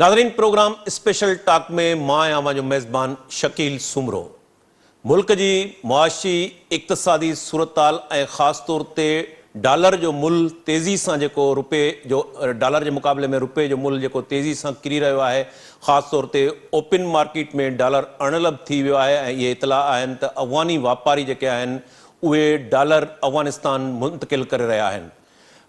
ناظرين programme special talk ۾ مان آهيان اوهان جو ميزبان شڪيل سومرو. ملڪ جي معاشي اقتصادي صورتحال ۽ خاص طور تي ڊالر جو ملهه تيزي سان جيڪو روپي جو ڊالر جي مقابلي ۾ روپي جو ملهه جيڪو تيزي سان ڪري رهيو آهي خاص طور تي اوپن مارڪيٽ ۾ ڊالر اڻلڀ ٿي ويو آهي ۽ اهي اطلاع آهن ته افغاني واپاري جيڪي آهن اهي ڊالر افغانستان منتقل ڪري رهيا آهن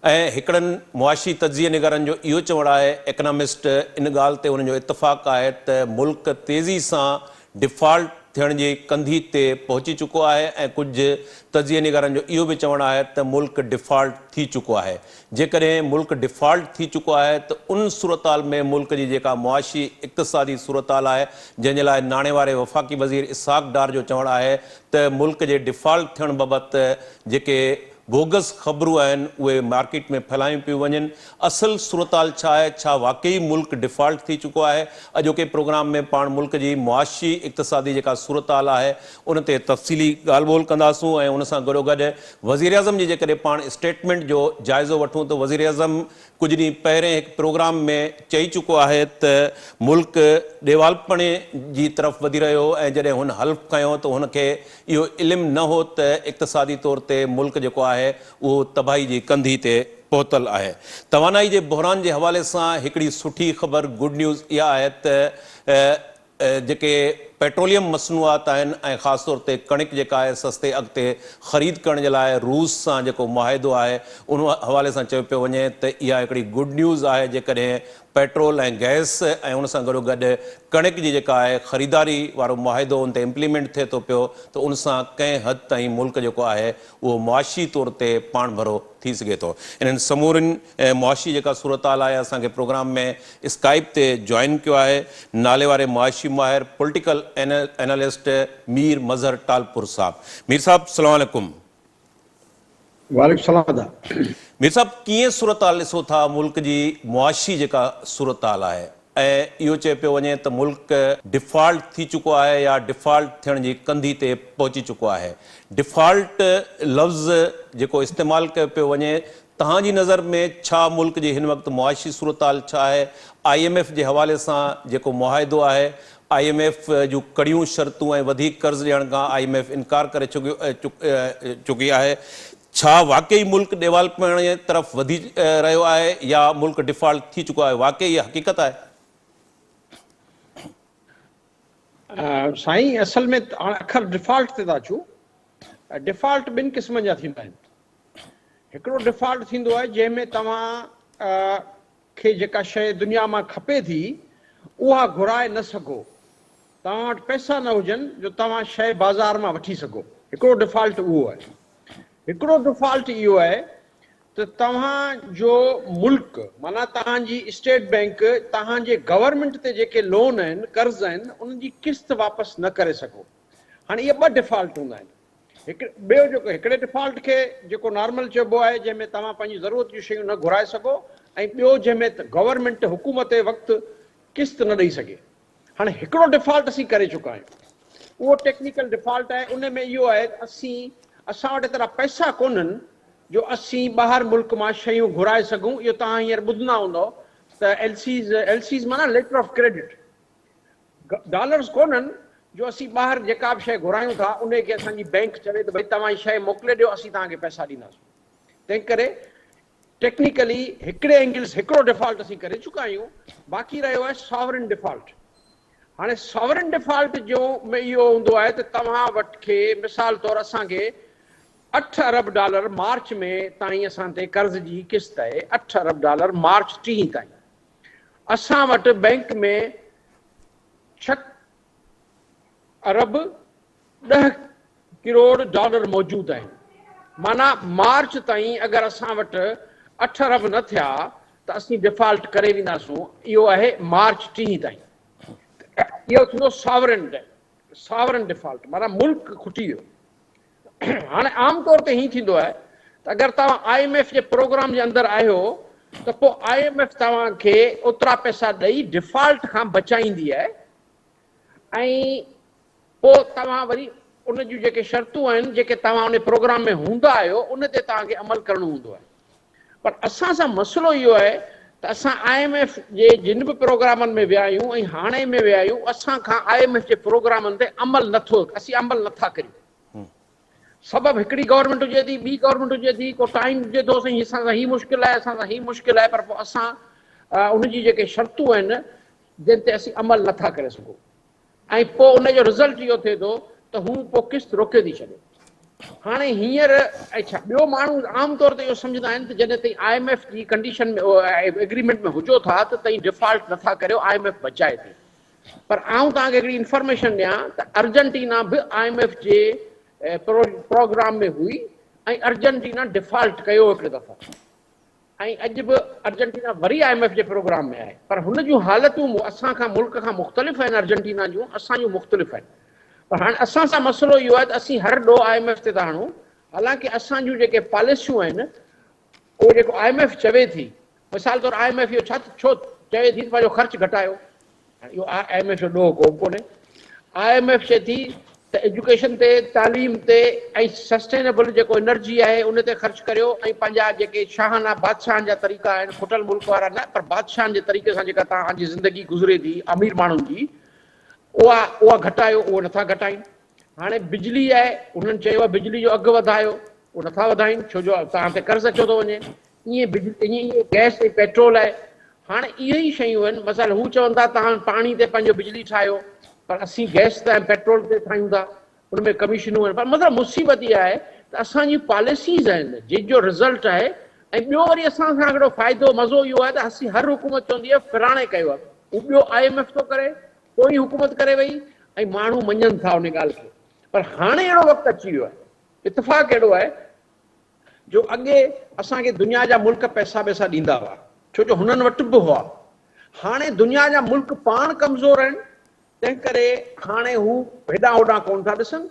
۽ هڪڙن معاشي تجزيه نگارن جو اهو چوڻ آهي ايڪنامسٽ ان ڳالهه تي انهن جو اتفاق آهي ته ملڪ تيزي سان ڊيفالٽ ٿيڻ جي ڪنڌي تي پهچي چڪو آهي ۽ ڪجهه تجزيه نگارن جو اهو به چوڻ آهي ته ملڪ ڊيفالٽ ٿي چڪو آهي جيڪڏهن ملڪ ڊيفالٽ ٿي چڪو آهي ته ان صورتحال ۾ ملڪ جي جيڪا معاشي اقتصادي صورتحال آهي جنهن جي لاء ناڻي واري وفاقي وزير اسحاق ڊار جو چوڻ آهي ته ملڪ جي ڊيفالٽ ٿيڻ بابت جيڪي بوگس خبرون آهن اهي مارڪيٽ ۾ ڦهلايون پيون وڃن، اصل صورتحال ڇا آهي، ڇا واقعي ملڪ ڊيفالٽ ٿي چڪو آهي، اڄوڪي پروگرام ۾ پاڻ ملڪ جي معاشي اقتصادي جيڪا صورتحال آهي ان تي تفصيلي ڳالهه ٻولهه ڪنداسون ۽ ان سان گڏوگڏ وزيراعظم جي جيڪڏهن پاڻ اسٽيٽمينٽ جو جائزو وٺون ته وزيراعظم ڪجهه ڏينهن پهرين هڪ پروگرام ۾ چئي چڪو آهي ته ملڪ ڏيوالپڻي جي طرف وڌي رهيو هو ۽ جڏهن هن حلف کنيو ته هن کي اهو علم نه هو ته اقتصادي طور تي ملڪ جيڪو آهي اهو تباهي جي ڪنڌي تي پهتل آهي. توانائي جي بحران جي حوالي سان هڪڙي سٺي خبر گڊ نيوز اها آهي ته جيڪي پيٽروليم مصنوعات آهن ۽ خاص طور تي ڪڻڪ جيڪا آهي سستي اگهه تي خريد ڪرڻ جي لاء روس سان جيڪو معاهدو آهي ان حوالي سان چيو پيو وڃي ته اها هڪڙي گڊ نيوز آهي جيڪڏهن پيٽرول ۽ گئس ۽ ان سان گڏو گڏ ڪڻڪ جي جيڪا آهي خريداري وارو معاهدو ان تي امپليمينٽ ٿئي ٿو پيو ته ان سان ڪنهن حد تائين ملڪ جيڪو آهي اهو معاشي طور تي پاڻڀرو ٿي سگهي ٿو. انهن سمورين معاشي جيڪا صورتحال آهي اسان کي پروگرام ۾ اسڪائپ تي جوائن ڪيو آهي ناليواري معاشي ماهر پوليٽيڪل اينالسٽ مير مظهر ٽالپور صاحب. مير صاحب السلام عليڪم. وعليڪم السلام ادا. مير صاحب ڪيئن صورتحال ڏسو ٿا ملڪ جي معاشي جيڪا صورتحال آهي ۽ اهو چيو پيو وڃي ته ملڪ ڊيفالٽ ٿي چڪو آهي يا ڊيفالٽ ٿيڻ جي ڪنڌي تي پهچي چڪو آهي ڊيفالٽ لفظ جيڪو استعمال ڪيو پيو وڃي توهان جي نظر ۾ ڇا ملڪ جي هن وقت معاشي صورتحال ڇا آهي I M F جي حوالي سان جيڪو معاهدو آهي I M F جون ڪڙيون شرطون ۽ وڌيڪ قرض ڏيڻ کان I M F انڪار ڪري چڪي آهي ڇا واقعي ملڪ ڏيوالپڻي طرف وڌي رهيو آهي يا ملڪ ڊيفالٽ ٿي چڪو آهي واقعي اها حقيقت آهي؟ سائين اصل ۾ هاڻ اکر ڊيفالٽ تي ٿا اچون. ڊيفالٽ ٻن قسمن جا ٿيندا آهن. هڪڙو ڊيفالٽ ٿيندو آهي جنهن ۾ توهان کي جيڪا شيء دنيا مان کپي ٿي اها گهرائي نه سگهو. توهان وٽ پئسا نه هجن جو توهان شيء بازار مان وٺي سگهو. هڪڙو ڊيفالٽ اهو آهي. هڪڙو ڊيفالٽ اهو آهي ته توهان جو ملڪ معنيٰ توهان جي اسٽيٽ بئنڪ توهان جي گورنمينٽ تي جيڪي لون آهن، قرض آهن، انهن جي قسط واپس نه ڪري سگهو. هاڻي اهي ٻه ڊيفالٽ هوندا آهن. هڪ ٻيو جيڪو هڪڙي ڊيفالٽ کي جيڪو نارمل چئبو آهي جنهن ۾ توهان پنهنجي ضرورت جون شيون نه گهرائي سگهو ۽ ٻيو جنهن ۾ گورنمينٽ حڪومت وقت قسط نه ڏئي سگهي. هاڻي هڪڙو ڊيفالٽ اسين ڪري چڪا آهيون اهو ٽيڪنيڪل ڊيفالٽ آهي ان ۾ اهو آهي ته اسين اسان وٽ ايترا پئسا ڪونهن جو اسين ٻاهر ملڪ مان شيون گهرائي سگهون اهو توهان هينئر ٻڌندا هوندؤ ته ايل سيز ايل سيز معنيٰ ليٽر آف ڪريڊٽ ڊالرز ڪونهن جو اسين ٻاهر جيڪا به شيء گهرايون ٿا ان کي اسان جي بئنڪ چوي ته ڀئي توهان هي شيء موڪلي ڏيو اسين توهان کي پئسا ڏينداسون تنهن ڪري ٽيڪنيڪلي هڪڙي اينگلز هڪڙو ڊيفالٽ اسين ڪري چڪا آهيون باقي رهيو آهي ساورن ڊيفالٽ هاڻي ساورن ڊيفالٽ جو ۾ اهو هوندو آهي ته توهان وٽ کي مثال طور اسان کي 8 ارب ڊالر مارچ ۾ تائين اسان تي قرض جي قسط آهي 8 ارب ڊالر مارچ 30 تائين اسان وٽ بئنڪ ۾ 6 ارب 10 ڪروڙ ڊالر موجود آهن معنيٰ مارچ تائين اگر اسان وٽ اٺ ارب نه ٿيا ته اسين ڊيفالٽ ڪري وينداسون اهو آهي مارچ 30 تائين اهو ٿيندو ساورن ساورن ڊيفالٽ معنيٰ ملڪ کٽي ويو هاڻي عام طور تي هيئن ٿيندو آهي ته اگر توهان I M F جي پروگرام جي اندر آهيو ته پوء I M F توهان کي اوترا پئسا ڏئي ڊيفالٽ کان بچائيندي آهي ۽ پوء توهان وري ان جون جيڪي شرطون آهن جيڪي توهان ان پروگرام ۾ هوندا آهيو ان تي توهان کي عمل ڪرڻو هوندو آهي پر اسان سان مسئلو اهو آهي ته اسان I M F جي جن به پروگرامن ۾ ويا آهيون ۽ هاڻي ۾ ويا آهيون اسان کان I M F جي پروگرامن تي عمل نه ٿو اسين عمل نه ٿا ڪريون. سبب هڪڙي گورنمينٽ هجي ٿي ٻي گورنمينٽ هجي ٿي ڪو ٽائيم هجي ٿو سائين اسان سان هي مشڪل آهي اسان سان هي مشڪل آهي پر پوء اسان ان جي جيڪي شرطون آهن جن تي اسين عمل نه ٿا ڪري سگهون ۽ پوء ان جو رزلٽ اهو ٿئي ٿو ته هو پوء قسط روڪي ٿي ڇڏي. هاڻي هينئر اڇا ٻيو ماڻهو عام طور تي اهو سمجهندا آهن ته جڏهن تائين I M F جي ڪنڊيشن ۾ ايگريمينٽ ۾ هجو ٿا ته تائين ڊيفالٽ نه ٿا ڪريو I M F بچائي ٿي پر آئون توهان کي هڪڙي انفارميشن ڏيان ته ارجنٽينا به I M F جي پروگرام ۾ هئي ۽ ارجنٽينا ڊيفالٽ ڪيو هڪڙي دفعو. ۽ اڄ به ارجنٽينا وري I M F جي پروگرام ۾ آهي پر هن جون حالتون اسان کان ملڪ کان مختلف آهن ارجنٽينا جون اسان جون مختلف آهن پر هاڻي اسان سان مسئلو اهو آهي ته اسين هر ڏوهه I M F تي ٿا هڻون حالانڪه اسان جون جيڪي پاليسيون آهن اهو جيڪو I M F چوي ٿي مثال طور I M F اهو ڇا ڇو چوي ٿي ته پنهنجو خرچ گهٽايو هاڻي اهو I M F جو ڏوهه ڪو به ڪونهي. I M F چئي ٿي ته ايجوڪيشن تي، تعليم تي ۽ سسٽينيبل جيڪو انرجي آهي ان تي خرچ ڪريو ۽ پنهنجا جيڪي شاهانه بادشاهن جا طريقا آهن کٽل ملڪ وارا نه پر بادشاهن جي طريقي سان جيڪا توهان جي زندگي گذري ٿي امير ماڻهن جي اها اها گهٽايو اهو نٿا گهٽائين. هاڻي بجلي آهي انهن چيو آهي بجلي جو اگهه وڌايو اهو نٿا وڌائين ڇو جو توهان تي قرض اچيو ٿو وڃي. ائين بجلي ائين ئي گئس ۽ پيٽرول آهي. هاڻي اهي ئي شيون آهن مثال هو چون ٿا توهان پاڻي تي پنهنجو بجلي ٺاهيو پر اسين گئس تي ۽ پيٽرول تي ٺاهيون ٿا ان ۾ ڪميشنون آهن پر مطلب مصيبت اها آهي ته اسان جون پاليسيز آهن جن جو رزلٽ آهي ۽ ٻيو وري اسان سان هڪڙو فائدو مزو اهو آهي ته اسين هر حڪومت چوندي آهي فلاڻي ڪيو آهي هو ٻيو I M F ٿو ڪري پوئين حڪومت ڪري وئي ۽ ماڻهو مڃن ٿا ان ڳالهه کي پر هاڻي اهڙو وقت اچي ويو آهي اتفاق اهڙو آهي جو اڳي اسان کي دنيا جا ملڪ پئسا ٻئسا ڏيندا هئا ڇو جو هنن وٽ به هئا هاڻي دنيا جا ملڪ پاڻ ڪمزور آهن تنهن ڪري هاڻي هو هيڏانهن هوڏانهن ڪونه ٿا ڏسن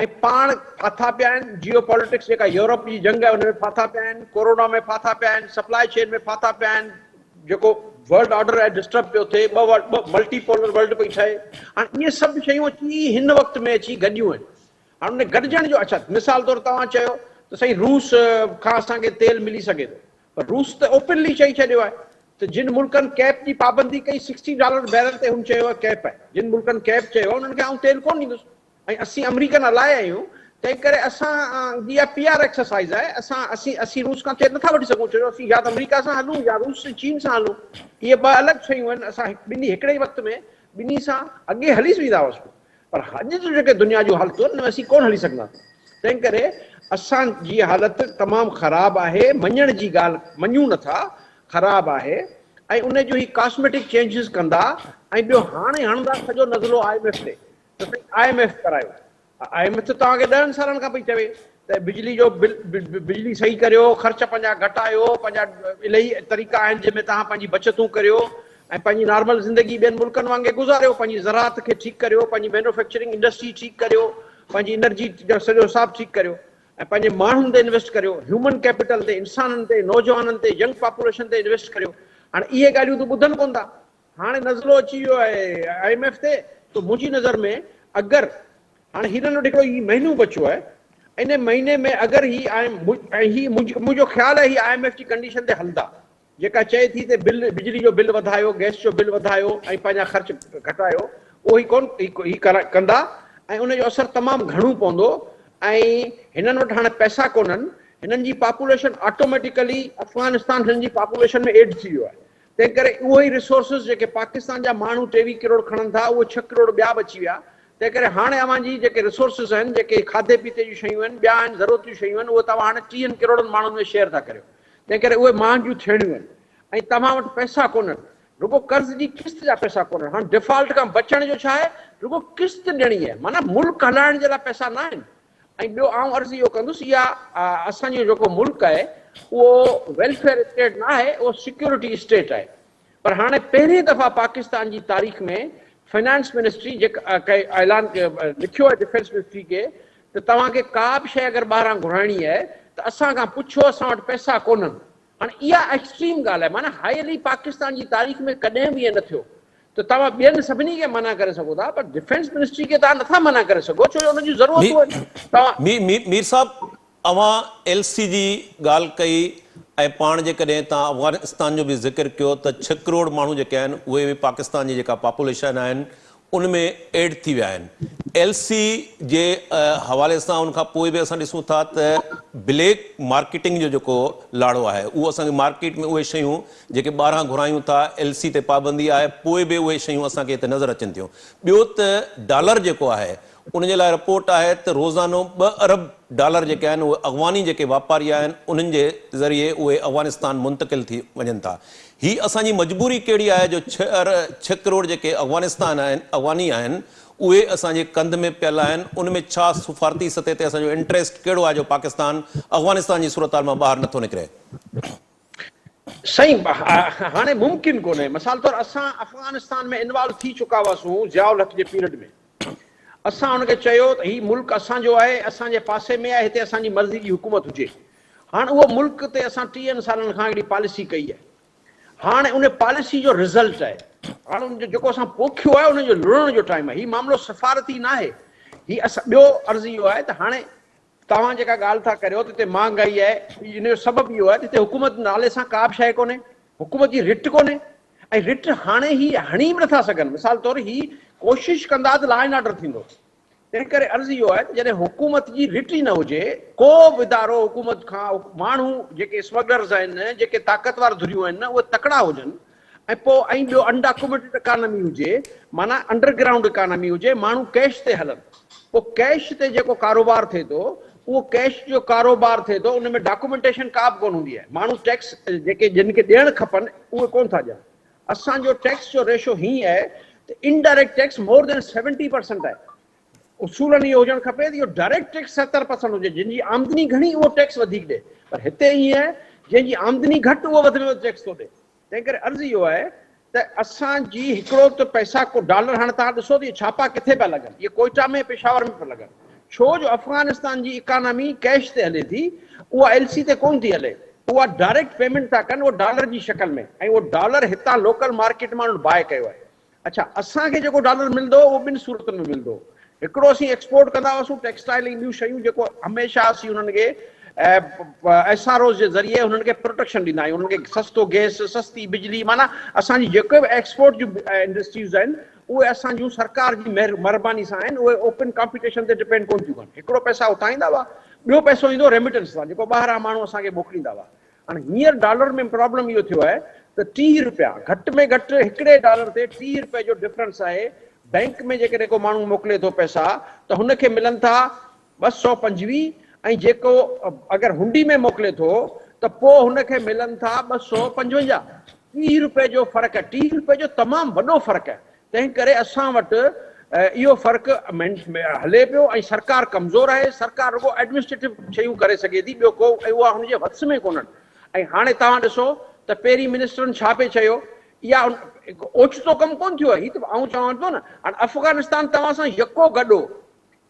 ۽ پاڻ ڦاٿا پيا آهن جيو پاليٽڪس جيڪا يورپ جي جنگ آهي ان ۾ ڦاٿا پيا آهن ڪورونا ۾ ڦاٿا پيا آهن سپلاء چين ۾ ڦاٿا پيا آهن جيڪو ورلڊ آرڊر آهي ڊسٽرب پيو ٿئي ٻه ملٽي پولر ورلڊ پئي ٺهي هاڻي اهي سڀ شيون اچي هن وقت ۾ اچي گڏيون آهن هاڻ ان گڏجڻ جو اڇا مثال طور توهان چيو ته سائين روس کان اسان کي تيل ملي سگهي ٿو پر روس ته اوپنلي چئي ڇڏيو آهي ته جن ملڪن ڪيپ جي پابندي ڪئي سڪسٽي ڊالر بيرل تي هن چيو آهي ڪيپ آهي جن ملڪن ڪيپ چيو آهي انهن کي آئون تيل ڪونه ڏيندس ۽ اسين آمريڪن الاء آهيون تنهن ڪري اسان جي اها پي آر ايڪسرسائز آهي اسان اسين اسين روس کان تيل نٿا وٺي سگهون ڇو جو اسين يا ته آمريڪا سان هلون يا روس ۽ چين سان هلون اهي ٻه الڳ شيون آهن اسان ٻنهي هڪڙي ئي وقت ۾ ٻنهي سان اڳي هلي ويندا هئاسون پر اڄ جون جيڪي دنيا جون حالتون آهن ان ۾ اسين ڪونه هلي سگهنداسين. تنهن ڪري اسان جي حالت تمام خراب آهي، مڃڻ جي ڳالهه مڃون نه ٿا، خراب آهي ۽ ان جو هي ڪاسميٽڪ چينجز ڪندا ۽ ٻيو هاڻي هڻندا سڄو نزلو I M F تي ته سائين I M F ڪرايو. I M F ته توهان کي ڏهن سالن کان پئي چوي ته بجلي جو بل بجلي صحيح ڪريو، خرچ پنهنجا گهٽايو، پنهنجا الاهي طريقا آهن جنهن ۾ توهان پنهنجي بچتون ڪريو ۽ پنهنجي نارمل زندگي ٻين ملڪن وانگي گذاريو، پنهنجي زراعت کي ٺيڪ ڪريو، پنهنجي مينوفيڪچرنگ انڊسٽري ٺيڪ ڪريو، پنهنجي انرجي جو سڄو حساب ٺيڪ ڪريو ۽ پنهنجي ماڻهن تي انويسٽ ڪريو، هيومن ڪيپيٽل تي، انسانن تي، نوجوانن تي، ينگ پاپوليشن تي انويسٽ ڪريو. هاڻي اهي ڳالهيون ته ٻڌن ڪونه ٿا. هاڻي نزلو اچي ويو آهي I M F تي ته منهنجي نظر ۾ اگر هاڻي هنن وٽ هڪڙو هي مهينو بچيو آهي ان مهيني ۾ اگر هي I M ۽ هي منهنجو خيال آهي هي I M F جي ڪنڊيشن تي هلندا جيڪا چئي ٿي ته بل بجلي جو بل وڌايو گئس جو بل وڌايو ۽ پنهنجا خرچ گهٽايو اهو هي ڪون هي ڪندا ۽ ان جو اثر تمام گهڻو پوندو ۽ هنن وٽ هاڻي پئسا ڪونهن هنن جي پاپوليشن آٽوميٽيڪلي افغانستان هنن جي پاپوليشن ۾ ايڊ ٿي ويو آهي تنهن ڪري اهو ئي ريسورسز جيڪي پاڪستان جا ماڻهو 23 ڪروڙ کڻن ٿا اهي ڇهه ڪروڙ ٻيا به اچي ويا تنهن ڪري هاڻي اوهان جي جيڪي ريسورسز آهن جيڪي کاڌي پيتي جون شيون آهن ٻيا آهن ضرورت جون شيون آهن اهي توهان هاڻي ٽيهن ڪروڙن ماڻهن ۾ شيئر ٿا ڪريو تنهن ڪري اهي مهانگيون ٿيڻيون آهن ۽ توهان وٽ پئسا ڪونهن رڳو قرض جي قسط جا پئسا ڪونهن هاڻي ڊيفالٽ کان بچڻ جو ڇا آهي رڳو قسط ڏيڻي آهي معنيٰ ملڪ هلائڻ جي لاء پئسا نه آهن ۽ ٻيو آئون عرض اهو ڪندس اها اسان جو جيڪو ملڪ آهي اهو ويلفيئر اسٽيٽ نه آهي اهو سيڪيورٽي اسٽيٽ آهي پر هاڻي پهرين دفعا پاڪستان جي تاريخ ۾ فنانس منسٽري جيڪا اعلان لکيو آهي ڊفينس منسٽري کي ته توهان کي ڪا به شيء اگر ٻاهران گهرائڻي آهي ته اسان کان پڇو اسان وٽ پئسا ڪونهن هاڻي اها ايڪسٽريم ڳالهه آهي معنيٰ هائلي پاڪستان جي تاريخ ۾ ڪڏهن به ائين نه ٿيو ته توهان ٻين سڀني کي منع ڪري سگهو ٿا پر ڊفينس منسٽري کي توهان نٿا منع ڪري سگهو ڇو جو ان جون ضرورتون آهن توهان مير صاحب اوهان ايل سي جي ڳالهه ڪئي ۽ پاڻ جيڪڏهن توهان افغانستان جو به ذڪر ڪيو ته ڇهه ڪروڙ ماڻهو جيڪي آهن اهي به پاڪستان جي جيڪا پاپوليشن آهن ان ۾ ايڊ ٿي ويا آهن. ايل سي جي حوالي سان ان کان پوء به اسان ڏسون ٿا ته بليڪ مارڪيٽنگ جو جيڪو لاڙو آهي اهو اسان کي مارڪيٽ ۾ اهي شيون جيڪي ٻاهران گهرايون ٿا ايل سي تي پابندي آهي پوء به اهي شيون اسان کي هتي نظر اچن ٿيون. ٻيو ته ڊالر جيڪو آهي ان جي لاء رپورٽ آهي ته روزانو ٻه ارب ڊالر جيڪي آهن اهي افغاني جيڪي واپاري آهن انهن جي ذريعي اهي افغانستان منتقل ٿي وڃن ٿا. هي اسان جي مجبوري ڪهڙي آهي جو ڇهه ڇهه ڪروڙ جيڪي افغانستان آهن افغاني آهن اهي اسان جي ڪنڌ ۾ پيل آهن ان ۾ ڇا سفارتي سطح تي اسان جو انٽريسٽ ڪهڙو آهي جو پاڪستان افغانستان جي صورتحال مان ٻاهر نٿو نڪري. سائين هاڻي ممڪن ڪونهي مثال طور اسان افغانستان ۾ انوالو ٿي چڪا هئاسون ضياء الحق جي پيريڊ ۾ اسان ان کي چيو ته هي ملڪ اسان جو آهي، اسان جي پاسي ۾ آهي، هتي اسان جي مرضي جي حڪومت هجي. هاڻ اهو ملڪ تي اسان ٽيهن سالن کان هڪڙي پاليسي ڪئي آهي. هاڻ ان پاليسي جو رزلٽ آهي. هاڻ ان جو جيڪو اسان پوکيو آهي ان جو لڻڻ جو ٽائيم آهي. هي معاملو سفارتي ناهي. هي اسان ٻيو عرض اهو آهي ته هاڻي توهان جيڪا ڳالهه ٿا ڪريو ته هتي مهانگائي آهي، ان جو سبب اهو آهي ته هتي حڪومت نالي سان ڪا به شيء ڪونهي، حڪومت جي رٽ ڪونهي ۽ رٽ هاڻي هي هڻي به نٿا سگهن، مثال طور هي ڪوشش ڪندا ته لا اينڊ آرڊر ٿيندو، تنهن ڪري عرض اهو آهي ته جڏهن حڪومت جي رٽ ئي نه هجي، ڪو به ادارو حڪومت کان ماڻهو جيڪي اسمگلرز آهن، جيڪي طاقتور ڌريون آهن اهي تڪڙا هجن ۽ پوء ۽ ٻيو انڊاڪيومينٽڊ اڪانامي هجي معنيٰ انڊر گرائونڊ اڪانامي هجي ماڻهو ڪيش تي هلن پوء ڪيش تي جيڪو ڪاروبار ٿئي ٿو اهو ڪيش جو ڪاروبار ٿئي ٿو ان ۾ ڊاڪيومينٽيشن ڪا به ڪونه هوندي آهي ماڻهو ٽيڪس جيڪي جن کي ڏيڻ کپن اهي ڪونه ٿا ڏين اسان جو ٽيڪس جو ريشو هيئن آهي ته indirect tax more than seventy percent آهي اصولن اهو هجڻ کپي ته اهو ڊائريڪٽ ٽيڪس 70% هجي جن جي آمدني گهڻي اهو ٽيڪس وڌيڪ ڏي پر هتي ائين آهي جنهن جي آمدني گهٽ اهو وڌ ۾ وڌ ٽيڪس ٿو ڏي تنهن ڪري عرض اهو آهي ته اسان جي هڪڙو ته پئسا ڪو ڊالر هاڻي توهان ڏسو ته اهي ڇاپا ڪٿي پيا لڳن اهي ڪوئيٽا ۾ پشاور ۾ پيا لڳن ڇو جو افغانستان جي اڪانامي ڪيش تي هلي ٿي اها ايل سي تي ڪونه ٿي هلي اها ڊائريڪٽ پيمينٽ ٿا ڪن اهو ڊالر جي شڪل ۾ ۽ اهو ڊالر هتان لوڪل مارڪيٽ مان انهن باء ڪيو آهي اڇا اسان کي جيڪو ڊالر ملندو اهو ٻن صورتن ۾ ملندو هڪڙو اسين ايڪسپورٽ ڪندا هئاسون ٽيڪسٽائل ۽ ٻيون شيون جيڪو هميشه اسين انهن کي ايس آر اوز جي ذريعي انهن کي پروٽيڪشن ڏيندا آهيون انهن کي سستو گئس سستي بجلي معنيٰ اسان جي جيڪي به ايڪسپورٽ جون انڊسٽريز آهن اهي اسان جون سرڪار جي مهرباني سان آهن اهي اوپن ڪامپيٽيشن تي ڊپينڊ ڪونه ٿيون ڪن هڪڙو پئسا اتان ايندا هئا ٻيو پئسو ايندو ريميٽنس سان جيڪو ٻاهران ماڻهو اسان کي موڪليندا هئا هاڻي هينئر ڊالر ۾ پرابلم اهو ٿيو آهي ته 30 رپيا گهٽ ۾ گهٽ هڪڙي ڊالر تي 30 رپئي جو ڊفرنس آهي بئنڪ ۾ جيڪڏهن ڪو ماڻهو موڪلي ٿو پئسا ته هن کي ملن ٿا 225 ۽ جيڪو اگر هنڊي ۾ موڪلي ٿو ته پوء هن کي ملن ٿا 255 30 رپئي جو فرق آهي 30 رپئي جو تمام وڏو فرق آهي تنهن ڪري اسان وٽ اهو فرق هلي پيو ۽ سرڪار ڪمزور آهي، سرڪار رڳو ايڊمنسٽريٽو شيون ڪري سگهي ٿي ٻيو ڪو ۽ اها هن جي وس ۾ ڪونهن ۽ هاڻي توهان ڏسو ته پهرين منسٽرن ڇا پئي چيو اها اوچتو ڪم ڪونه ٿيو آهي هي ته آئون چوان ٿو نه هاڻي افغانستان توهان سان يڪو گڏ هو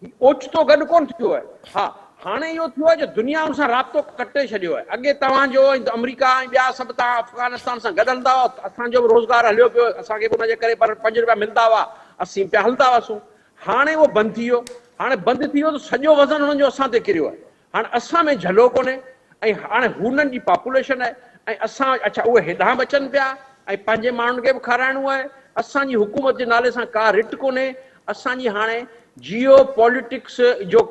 هي اوچتو گڏ ڪونه ٿيو آهي. ها، هاڻي اهو ٿيو آهي جو دنيا ان سان رابطو ڪٽي ڇڏيو آهي. اڳي توهان جو ۽ آمريڪا ۽ ٻيا سڀ توهان افغانستان سان گڏ هلندا هئا، اسان جو به روزگار هليو پيو، اسان کي به ان جي ڪري پر پنج روپيا ملندا هئا، اسين پيا هلندا هئاسون. هاڻي اهو بند ٿي ويو. هاڻي بند ٿي ويو ته سڄو وزن انهن جو اسان تي ڪريو آهي. هاڻ اسان ۾ جهلو ڪونهي ۽ هاڻ هنن جي پاپوليشن آهي ۽ اسان اڇا اهي هيڏانهن به اچن پيا ۽ پنهنجي ماڻهن کي به کارائڻو آهي اسان جي حڪومت جي نالي سان ڪا رٽ ڪونهي اسان جي هاڻي جيو پوليٽڪس جو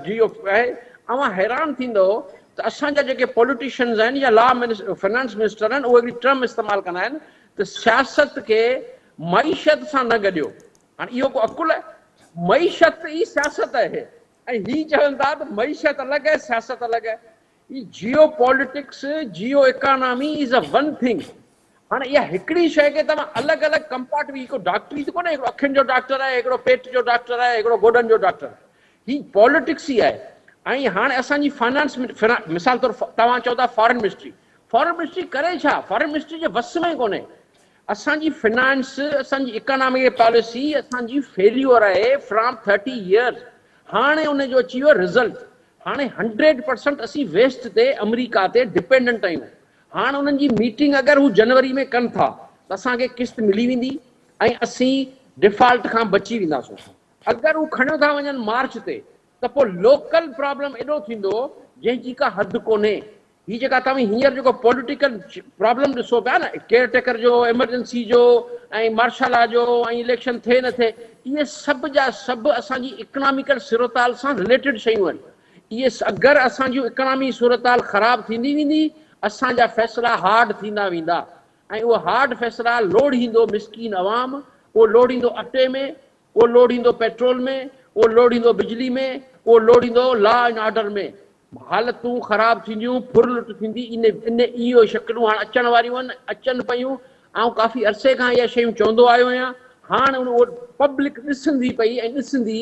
جيو آهي اوهان حيران ٿيندؤ ته اسان جا جيڪي پوليٽيشنز آهن يا لا فنانس منسٽر آهن اهي هڪڙي ٽرم استعمال ڪندا آهن ته سياست کي معيشت سان نه گڏيو هاڻ اهو ڪو عقل آهي معيشت ئي سياست آهي ۽ هي چون ٿا ته معيشت الڳ آهي سياست الڳ آهي. هي geo politics, geo economy is a one thing. هاڻي اها هڪڙي شيء کي توهان الڳ الڳ ڪمپارٽ هي ڪو ڊاڪٽري ته ڪونهي هڪڙو اکين جو ڊاڪٽر آهي هڪڙو پيٽ جو ڊاڪٽر آهي هڪڙو گوڏن جو ڊاڪٽر آهي. هي پاليٽڪس ئي آهي ۽ هاڻي اسان جي فنانس مثال طور توهان چئو ٿا فارن منسٽري، فارن منسٽري ڪري ڇا؟ فارن منسٽري جي وس ۾ ڪونهي. اسان جي فنانس، اسان جي اڪانامڪ پاليسي اسان جي فيليور آهي فرام ٿرٽي يئرز هاڻي ان جو اچي ويو رزلٽ هاڻي هنڊريڊ پرسنٽ اسين ويسٽ تي آمريڪا تي ڊپينڊنٽ آهيون هاڻ انهن جي ميٽنگ اگر هو جنوري ۾ ڪن ٿا ته اسان کي قسط ملي ويندي ۽ اسين ڊفالٽ کان بچي وينداسون اگر هو کڻيو ٿا وڃن مارچ تي ته پوء لوڪل پرابلم ايڏو ٿيندو جنهن جي ڪا حد ڪونهي. هي جيڪا توهين هينئر جيڪو پوليٽيڪل پرابلم ڏسو پيا نه ڪيئر ٽيڪر جو، ايمرجنسي جو ۽ مارشل لا جو ۽ اليڪشن ٿئي نه ٿئي، اهي سڀ جا سڀ اسان جي اڪناميڪل صورتحال سان رليٽيڊ شيون آهن. اهي اگر اسان جون اڪنامي صورتحال خراب ٿيندي ويندي، اسان جا فيصلا هارڊ ٿيندا ويندا ۽ اهي هارڊ فيصلا لوڙهيندو مسڪين عوام، اهو لوڙهيندو اٽي ۾، اهو لوڙهيندو پيٽرول ۾، اهو لوڙهيندو بجلي ۾، اهو لوڙهيندو لا اينڊ آرڊر ۾. حالتون خراب ٿينديون، ڦر لٽ ٿيندي، ان ان اهو شڪلون هاڻ اچڻ واريون آهن، اچن پيون. آئون ڪافي عرصي کان اها شيون چوندو آيو آهيان، هاڻ ان اهو پبلڪ ڏسندي پئي ۽ ڏسندي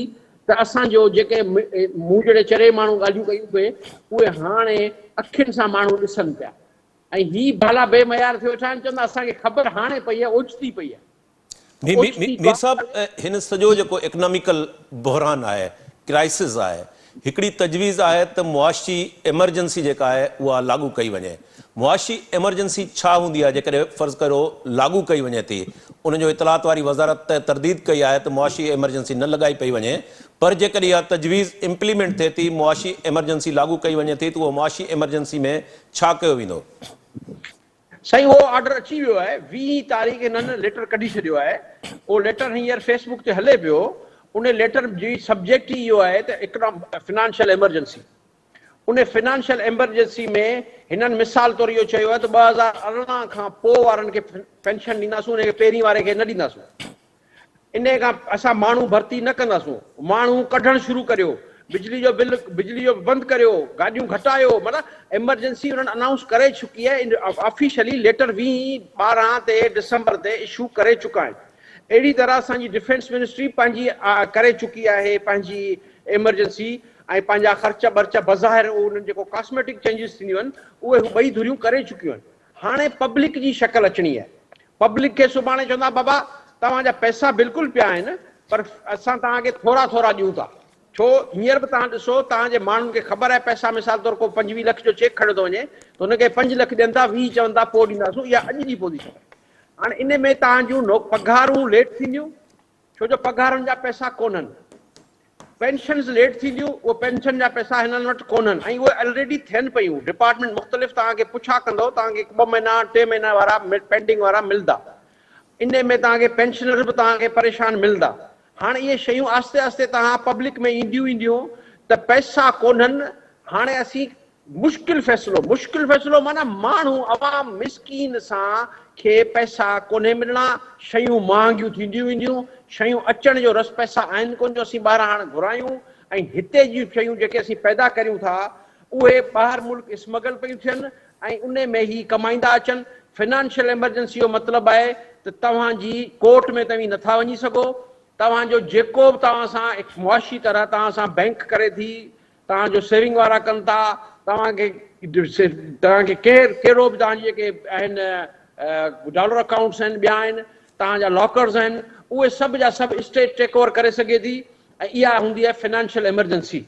ته اسان جو جيڪي مون جهڙي چري ماڻهو ڳالهيون ڪيون پئي، اهي هاڻي اکين سان ماڻهو ڏسن پيا ۽ هي ڀالا بي ميار ٿيو ويٺا آهن، چوندا اسان کي خبر هاڻي پئي آهي، اوچتي پئي آهي. مير صاحب هن سڄو جيڪو اڪناميڪل بحران آهي، ڪرائسز آهي، هڪڙي تجويز آهي ته معاشي ايمرجنسي جيڪا آهي اها لاڳو ڪئي وڃي. معاشي ايمرجنسي ڇا هوندي آهي جيڪڏهن فرض ڪريو لاڳو ڪئي وڃي ٿي، ان جو اطلاعات واري وزارت ترديد ڪئي آهي ته معاشي ايمرجنسي نه لڳائي پئي وڃي پر جيڪڏهن اها تجويز امپليمينٽ ٿئي ٿي، معاشي ايمرجنسي لاڳو ڪئي وڃي ٿي ته اهو معاشي ايمرجنسي ۾ ڇا ڪيو ويندو؟ سائين اهو آرڊر اچي ويو آهي، ويهين تاريخ هنن ليٽر ڪڍي ڇڏيو آهي، اهو ليٽر هينئر فيس بڪ تي هلي پيو، ان ليٽر جي سبجيڪٽ ئي اهو آهي ته فنانشل ايمرجنسي، ان فنانشل ايمرجنسي ۾ هنن مثال طور اهو چيو آهي ته 2018 کان پوء وارن کي پينشن ڏينداسون، ان کي پهرين واري کي نه ڏينداسون. انهيء کان اسان ماڻهو ڀرتي نه ڪنداسون، ماڻهو ڪڍڻ شروع ڪريو، بجلي جو بل بجلي جو بند ڪريو، گاڏيون گهٽايو، معنيٰ ايمرجنسي انهن انائونس ڪري چڪي آهي، آفيشلي ليٽر ويهين 12 تي ڊسمبر تي اشو ڪري چڪا آهن. اهڙي طرح اسان جي ڊفينس منسٽري پنهنجي ڪري چڪي آهي پنهنجي ايمرجنسي ۽ پنهنجا خرچ برچ بظاهر انهن جيڪو ڪاسميٽڪ چينجز ٿينديون آهن اهي هو ٻئي ڌريون ڪري چڪيون آهن. هاڻي پبلڪ جي شڪل اچڻي آهي. پبلڪ کي سڀاڻي چوندا بابا توهان جا پئسا بلڪل پيا آهن پر اسان توهان کي ٿورا ٿورا ڏيون ٿا ڇو هينئر به توهان ڏسو توهان جي ماڻهن کي خبر آهي پئسا مثال طور ڪو 25 لک جو چيڪ کڻيو ٿو وڃي ته هن کي 5 لک ڏين ٿا 20 چون ٿا پوء ڏينداسون اها اڄ جي پوزيشن آهي هاڻي ان ۾ توهان جون پگهارون ليٽ ٿينديون ڇو جو پگهارن جا پئسا ڪونهن. پينشنز ليٽ ٿينديون، اهي پينشن جا پئسا هنن وٽ ڪونهن ۽ اهي الريڊي ٿين پيون، ڊپارٽمينٽ مختلف توهان کي پڇا ڪندو توهان کي ٻه مهينا ٽي مهينا وارا پينڊنگ وارا ملدا، انهي ۾ توهان کي پينشنرز به توهان کي پريشان ملدا، هاڻ اهي شيون آهستي آهستي توهان پبلڪ ۾ اينديون وينديون ته پئسا ڪونهن، هاڻي اسين مشڪل فيصلو، مشڪل فيصلو معنيٰ ماڻهو عوام مسڪين سان کي پئسا ڪونهي ملڻا، شيون مهانگيون ٿينديون وينديون، شيون اچڻ جو رس پئسا آهن ڪونه جو اسين ٻاهران هاڻ گهرايون ۽ هتي جون شيون جيڪي اسين پيدا ڪريون ٿا اهي ٻاهر ملڪ اسمگل پيون ٿين ۽ انهي ۾ هي ڪمائيندا اچن، فنانشل ايمرجنسي جو مطلب آهي ته توهان جي ڪورٽ ۾ توهين نٿا وڃي سگهو، توهان جو جيڪو به توهان سان معاشي طرح توهان سان بئنڪ ڪري ٿي توهان جو سيونگ وارا ڪن ٿا، توهان کي توهان کي ڪير ڪهڙو به توهان جي جيڪي آهن ڊالر اڪائونٽس آهن ٻيا آهن توهان جا لاڪرز آهن اهي سڀ جا سڀ اسٽيٽ ٽيڪ اوور ڪري سگهي ٿي ۽ اها هوندي آهي فنانشل ايمرجنسي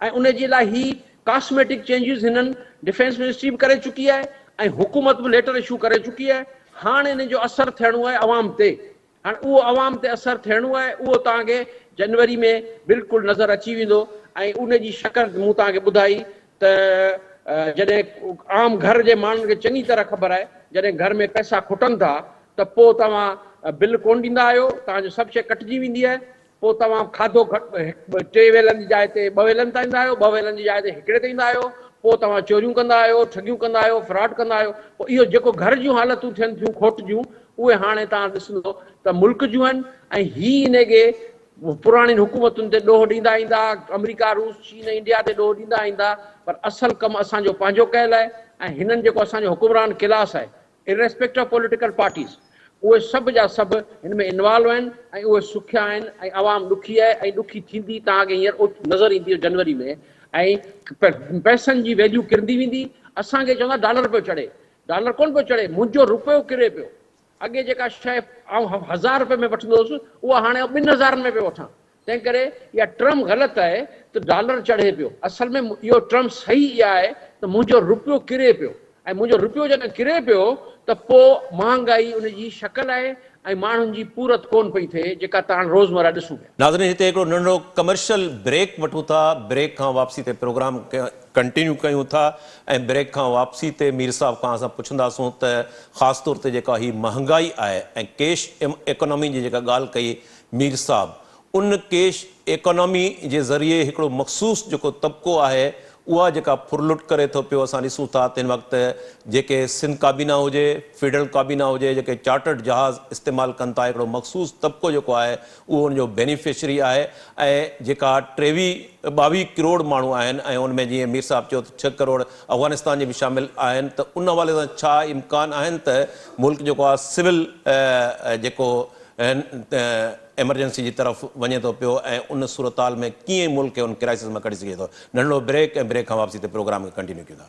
۽ ان جي لاء هي ڪاسميٽڪ چينجز هنن ڊفينس منسٽري به ڪري چڪي آهي ۽ حڪومت به ليٽر اشو ڪري چڪي آهي هاڻ ان جو اثر ٿيڻو آهي عوام تي. هاڻ اهو عوام تي اثر ٿيڻو آهي اهو توهان کي جنوري ۾ بلڪل نظر اچي ويندو ۽ ان جي شڪل مون توهان کي ٻڌائي ته جڏهن عام گهر جي ماڻهن کي چڱي طرح خبر آهي جڏهن گهر ۾ پئسا کٽن ٿا ته پوء توهان بل ڪونه ڏيندا آهيو توهان جو سڀ شيء ڪٽجي ويندي آهي پوء توهان کاڌو گهٽ ٽي ويلن جي جاء تي ٻه ويلن تان ايندا آهيو، ٻه ويلن جي جاء تي هڪڙي تي ايندا آهيو، پوء توهان چوريون ڪندا آهيو، ٺڳيون ڪندا آهيو، فراڊ ڪندا آهيو، پوء اهو جيڪو گهر جون حالتون ٿين ٿيون کوٽ جون، اهي هاڻي توهان ڏسندو ته ملڪ جون آهن ۽ هي انهي کي پراڻين حڪومتن تي ڏوهه ڏيندا ايندا، آمريڪا، روس، چين ۽ انڊيا تي ڏوهه ڏيندا ايندا، پر اصل ڪم اسان جو پنهنجو ڪيل آهي ۽ هنن جيڪو اسان جو حڪمران ڪلاس آهي، Irrespective of political parties اهي سڀ جا سڀ هن ۾ انوالو آهن ۽ اهي سکيا آهن ۽ عوام ڏکي آهي ۽ ڏکي ٿيندي توهان کي هينئر نظر ايندي جنوري ۾ ۽ پئسن جي ويليو ڪرندي ويندي اسان کي چوندا ڊالر پيو چڙهي ڊالر ڪونه پيو چڙهي منهنجو روپيو ڪري پيو اڳي جيڪا شيء آئون هزار روپئي ۾ وٺندو هوس اها هاڻي آئون ٻن هزارن ۾ پيو وٺان تنهن ڪري اها ٽرم غلط آهي ته ڊالر چڙهي پيو، اصل ۾ اهو ٽرم صحيح اها آهي ته منهنجو روپيو ڪري پيو ۽ منهنجو روپيو جڏهن ڪري پيو ته پوء مهانگائي ان جي شڪل آهي ۽ ماڻهن جي پورت ڪونه پئي ٿئي جيڪا تاڻ روزمره ڏسون پيا. ناظرين هتي هڪڙو ننڍڙو ڪمرشل بريڪ وٺون ٿا بريڪ کان واپسي تي پروگرام ڪنٽينيو ڪيون ٿا ۽ بريڪ کان واپسي تي مير صاحب کان اسان پڇنداسون ته خاص طور تي جيڪا هي مهنگائي آهي ۽ ڪيش ايڪانامي جي جيڪا ڳالهه ڪئي مير صاحب ان ڪيش ايڪانامي جي ذريعي هڪڙو مخصوص جيڪو طبقو آهي اها جيڪا ڦرلٽ ڪري ٿو پيو اسان ڏسون ٿا تنهن وقت جيڪي سنڌ ڪابينا هجي فيڊرل ڪابينا هجي جيڪي چارٽرڊ جهاز استعمال ڪن ٿا هڪڙو مخصوص طبقو جيڪو آهي اهو ان جو بينيفشري آهي ۽ جيڪا ٽيويهه ٻاويهه ڪروڙ ماڻهو آهن ۽ ان ۾ جيئن مير صاحب چيو ته ڇهه ڪروڙ افغانستان جي به شامل آهن ته ان حوالي سان ڇا امڪان آهن ته ملڪ جيڪو آهي سول جيڪو ايمرجنسي جي طرف وڃي ٿو پيو ۽ ان صورتحال ۾ ڪيئن ملڪ کي ان ڪرائسس مان ڪڍي سگهجي ٿو. ننڍڙو بريڪ ۽ بريڪ کان واپسي تي پروگرام کي ڪنٽينيو ڪيون ٿا.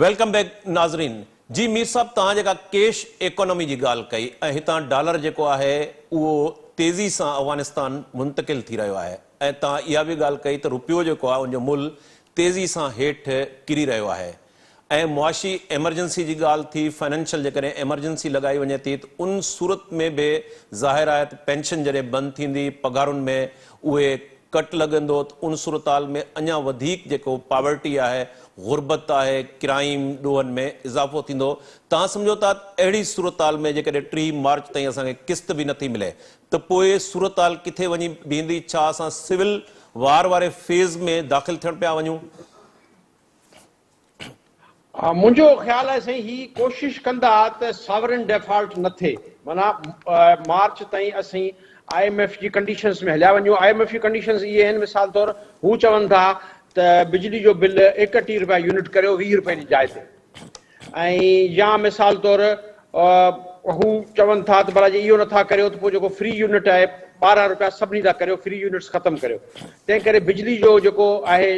Welcome back ناظرين جي مير صاحب توهان جيڪا ڪيش ايڪانامي جي ڳالهه ڪئي ۽ هتان ڊالر جيڪو آهي اهو تيزي سان افغانستان منتقل ٿي رهيو آهي ۽ توهان اها به ڳالهه ڪئي ته روپيو جيڪو آهي ان جو ملهه تيزي سان هيٺ ڪري رهيو آهي ۽ معاشي ايمرجنسي جي ڳالهه ٿي فنانشل جيڪڏهن ايمرجنسي لڳائي وڃي ٿي ته ان صورت ۾ به ظاهر آهي ته پينشن جڏهن بند ٿيندي پگهارن ۾ اهي ڪٽ لڳندو ته ان صورتحال ۾ اڃا وڌيڪ جيڪو پاورٽي آهي، غربت آهي، ڪرائيم، ڏوهن ۾ اضافو ٿيندو. توهان سمجهو ٿا ته اهڙي صورتحال ۾ جيڪڏهن 30 مارچ تائين اسان کي قسط به نٿي ملي ته پوء صورتحال ڪٿي وڃي بيهندي؟ ڇا اسان سول وار واري فيز ۾ داخل ٿيڻ پيا وڃون؟ منهنجو خيال آهي سائين هي ڪوشش ڪندا ته ساورن ڊيفالٽ نه ٿئي معنيٰ مارچ تائين اسين I M F جي ڪنڊيشنز ۾ هليا وڃون I M F جي ڪنڊيشنز اهي آهن مثال طور هو چون ٿا ته بجلي جو بل 31 رپيا يونٽ ڪريو 20 رپين جي جاء تي ۽ يا مثال طور هو چون ٿا ته ڀلا جي اهو نٿا ڪريو ته پوء جيڪو فري يونٽ آهي 12 رپيا سڀني لاء ڪريو فري يونٽس ختم ڪريو تنهن ڪري بجلي جو جيڪو آهي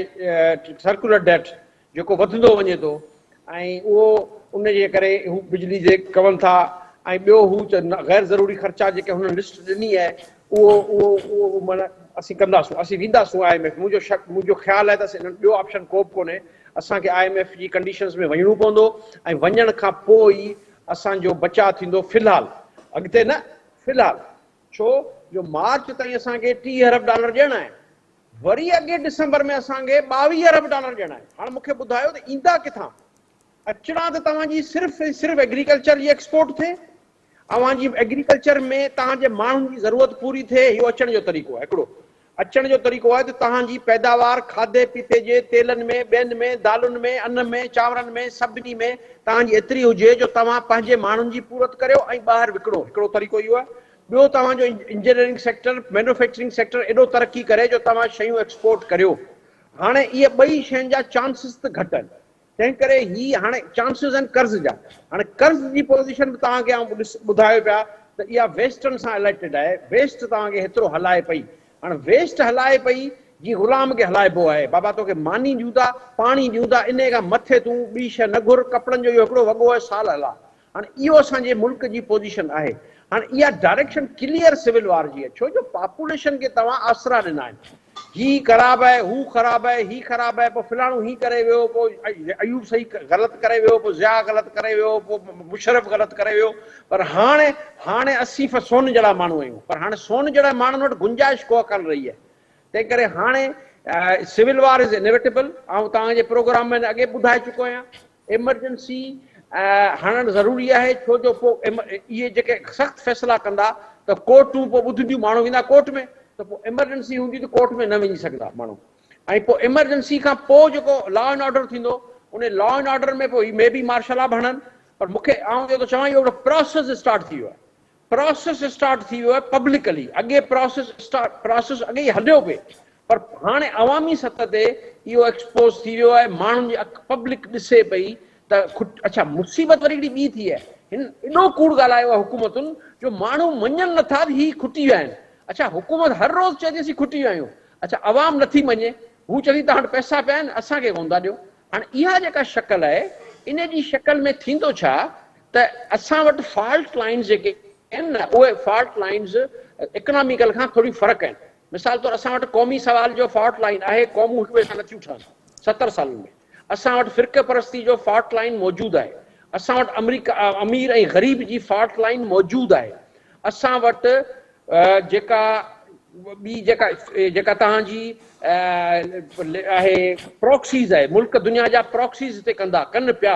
سرڪولر ڊيٽ جيڪو وڌندو وڃي ٿو ۽ اهو ان جي ڪري هو بجلي جي ڪون ٿا ۽ ٻيو هو ته غير ضروري خرچا جيڪي هنن لسٽ ڏني آهي اهو اهو اهو معنيٰ اسين ڪنداسون اسين وينداسون I M F منهنجو شڪ منهنجو خيال آهي ته اسين ٻيو آپشن ڪو به ڪونهي اسان کي I M F جي ڪنڊيشنز ۾ وڃڻو پوندو ۽ وڃڻ کان پوء ئي اسان جو بچاء ٿيندو في الحال اڳتي نه في الحال ڇو جو مارچ تائين اسان کي 30 ارب ڊالر ڏيڻا آهن وري اڳئين ڊسمبر ۾ اسان کي 22 ارب ڊالر ڏيڻا آهن. هاڻ مون کي ٻڌايو ته ايندا ڪٿان؟ اچڻا ته توهان جي صرف ۽ صرف ايگريڪلچر جي ايڪسپورٽ ٿئي، اوهان جي ايگريڪلچر ۾ توهان جي ماڻهن جي ضرورت پوري ٿئي، اهو اچڻ جو طريقو آهي. هڪڙو اچڻ جو طريقو آهي ته توهان جي پيداوار کاڌي پيتي جي تيلن ۾، ٻين ۾، دالن ۾، ان ۾، چانورن ۾، سڀني ۾ توهان جي ايتري هجي جو توهان پنهنجي ماڻهن جي پورت ڪريو ۽ ٻاهر وڪڻو. هڪڙو طريقو اهو آهي. ٻيو توهان جو انجنيئرنگ سيڪٽر، مينوفيڪچرنگ سيڪٽر ايڏو ترقي ڪري جو توهان شيون ايڪسپورٽ ڪريو. هاڻي اهي ٻئي شين جا چانسز ته گهٽ آهن. تنهن ڪري هي هاڻي چانسز آهن قرض جا. هاڻي قرض جي پوزيشن به توهان کي آئون ٻڌايو پيا ته اها ويسٽرن سان الائيٽيڊ آهي. ويسٽ توهان کي هيترو هلائي پئي. هاڻي ويسٽ هلائي پئي جيئن غلام کي هلائبو آهي. بابا توکي ماني ڏيون ٿا، پاڻي ڏيون ٿا، انهيء کان مٿي تون ٻي شيء نه گهر، ڪپڙن جو اهو هڪڙو وڳو آهي سال هلاء. هاڻي اهو اسان جي ملڪ جي پوزيشن آهي. هاڻي اها ڊائريڪشن ڪليئر سول وار جي آهي ڇو جو پاپوليشن کي توهان آسرا ڏنا آهن. هي خراب آهي، هو خراب آهي، هي خراب آهي، پوء فلاڻو هي ڪري ويو، پوء ايوب صحيح غلط ڪري ويو، پوء ضياء غلط ڪري ويو، پوء مشرف غلط ڪري ويو پر هاڻي هاڻي اسين سون جهڙا ماڻهو آهيون پر هاڻي سون جهڙا ماڻهن وٽ گنجائش ڪو ڪانه رهي آهي. تنهن ڪري هاڻي سول وار از انيويٽيبل آئون توهان جي پروگرام ۾ اڳي ٻڌائي چڪو آهيان. ايمرجنسي هڻڻ ضروري آهي ڇو جو پوء اهي جيڪي سخت فيصلا ڪندا ته ڪورٽون پوء ٻڌنديون ماڻهو ويندا ڪورٽ ۾ ته پوء ايمرجنسي هوندي ته ڪورٽ ۾ نه وڃي سگهندا ماڻهو ۽ پوء ايمرجنسي کان پوء جيڪو لا اينڊ آرڊر ٿيندو ان لا اينڊ آرڊر ۾ پوء هي مي بي مارشل لا به هڻن پر مون کي آئون اهو ٿو چوان اهو هڪڙو پراسيس اسٽارٽ ٿي ويو آهي پراسيس اسٽارٽ ٿي ويو آهي پبلڪلي اڳي پراسيس اسٽارٽ پراسيس اڳي ئي هليو پئي پر هاڻي عوامي سطح تي اهو ايڪسپوز ٿي ويو آهي ماڻهن جي اک پبلڪ ڏسي پئي ته کٽ اڇا مصيبت وري هڪڙي ٻي ٿي آهي هن ايڏو ڪوڙ ڳالهايو آهي حڪومتن جو ماڻهو مڃن نٿا ته هي کٽي ويا آهن اڇا حڪومت هر روز چئي ٿي اسين کٽي ويا آهيون اڇا عوام نٿي مڃي هو چئي ٿي توهان وٽ پئسا پيا آهن اسان کي ڪونه ٿا ڏيو هاڻي اها جيڪا شڪل آهي ان جي شڪل ۾ ٿيندو ڇا ته اسان وٽ فالٽ لائنز جيڪي آهن نه اهي فالٽ لائنز اڪناميڪل کان ٿوري فرق آهن. مثال طور اسان وٽ قومي سوال جو فالٽ لائن آهي، قومون هڪ ٻئي سان نٿيون ٺهن 70 سالن ۾. اسان وٽ فرقه پرستي جو فالٽ لائن موجود آهي. اسان وٽ آمريڪا امير ۽ غريب جي فالٽ لائن موجود آهي. اسان وٽ جيڪا ٻي جيڪا جيڪا توهان جي آهي پراڪسيز آهي ملڪ دنيا جا پراڪسيز هتي ڪندا ڪن پيا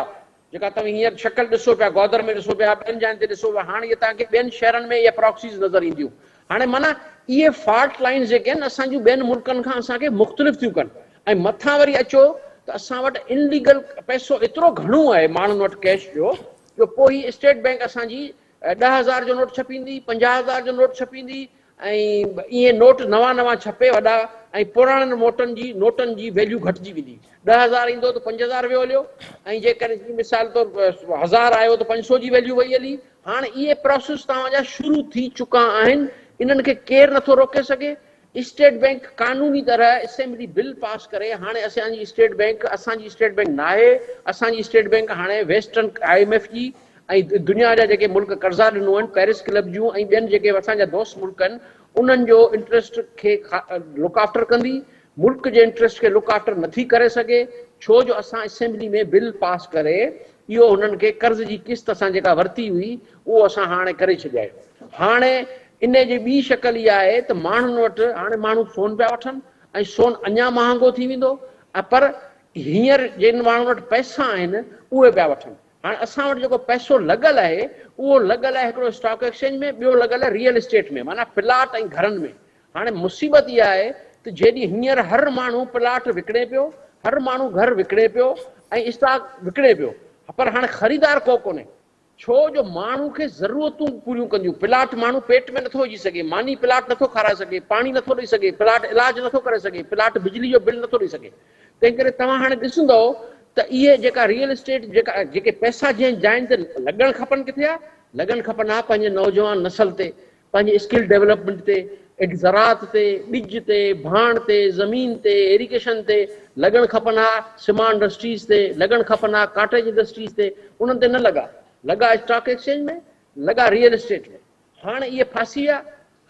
جيڪا توهين هينئر شڪل ڏسو پيا گوادر ۾ ڏسو پيا ٻين جاين تي ڏسو پيا هاڻ اهي توهان کي ٻين شهرن ۾ اهي پراڪسيز نظر اينديون هاڻي معنيٰ اهي فالٽ لائنز جيڪي آهن اسان جون ٻين ملڪن کان اسان کي مختلف ٿيون ڪن ۽ مٿان وري اچو ته اسان وٽ انليگل پئسو ايترو گهڻو آهي ماڻهن وٽ ڪيش جو جو پوء هي اسٽيٽ بئنڪ اسان جي 10,000 جو نوٽ ڇپيندي، 50,000 جو نوٽ ڇپيندي ۽ ائين نوٽ نوان نوان ڇپي وڏا ۽ پراڻن موٽن جي نوٽن جي ويليو گهٽجي ويندي. 10,000 ايندو ته 5,000 ويو هليو ۽ جيڪڏهن جي مثال طور هزار آيو ته 500 جي ويليو وئي هلي. هاڻ اهي پراسيس توهان جا شروع ٿي چڪا آهن، انهن کي ڪير نٿو روڪي سگهي. اسٽيٽ بئنڪ قانوني طرح اسيمبلي بل پاس ڪري هاڻي اسان جي اسٽيٽ بئنڪ اسان جي اسٽيٽ بئنڪ ناهي اسان جي اسٽيٽ بئنڪ هاڻي ويسٽرن I M F جي ۽ دنيا جا جيڪي ملڪ قرضا ڏنو آهن پيرس ڪلب جون ۽ ٻين جيڪي اسان جا دوست ملڪ آهن انهن جو انٽريسٽ کي لڪ آفٽر ڪندي ملڪ جي انٽريسٽ کي لڪ آفٽر نٿي ڪري سگهي ڇو جو اسان اسيمبلي ۾ بل پاس ڪري اهو هنن کي قرض جي قسط اسان جيڪا ورتي هئي اهو اسان هاڻي ڪري ڇڏيا آهيون هاڻي انهي جي ٻي شڪل اها آهي ته ماڻهن وٽ هاڻي ماڻهو سون پيا وٺن ۽ سون اڃا مهانگو ٿي ويندو ۽ پر هينئر جن ماڻهن وٽ پئسا آهن اهي پيا وٺن. هاڻي اسان وٽ جيڪو پئسو لڳل آهي اهو لڳل آهي هڪڙو اسٽاڪ ايڪسچينج ۾ ٻيو لڳل آهي ريئل اسٽيٽ ۾ معنيٰ پلاٽ ۽ گهرن ۾. هاڻي مصيبت اها آهي ته جيڏي هينئر هر ماڻهو پلاٽ وڪڻي پيو، هر ماڻهو گهر وڪڻي پيو ۽ اسٽاڪ وڪڻي پيو پر هاڻي خريدار ڪو ڪونهي. ڇو جو ماڻهو کي ضرورتون پوريون ڪنديون، پلاٽ ماڻهو پيٽ ۾ نٿو وجهي سگهي، ماني پلاٽ نٿو کارائي سگهي، پاڻي نٿو ڏئي سگهي، پلاٽ علاج نٿو ڪري سگهي، پلاٽ بجلي جو بل نٿو ڏئي سگهي. تنهن ڪري توهان هاڻي ڏسندؤ ته اهي جيڪا ريئل اسٽيٽ جيڪا جيڪي پئسا جنهن جاين تي لڳڻ کپن ڪٿي ها؟ لڳڻ کپن ها پنهنجي نوجوان نسل تي، پنهنجي اسڪل ڊولپمينٽ تي، زراعت تي، ٻج تي، ڀاڻ تي، زمين تي، ايريگيشن تي لڳڻ کپن ها، سما انڊسٽريز تي لڳڻ کپن ها، ڪاٽيج انڊسٽريز تي، انهن تي نه لڳا، لڳا اسٽاڪ ايڪسچينج ۾، لڳا ريئل اسٽيٽ ۾. هاڻ اهي ڦاسي ويا،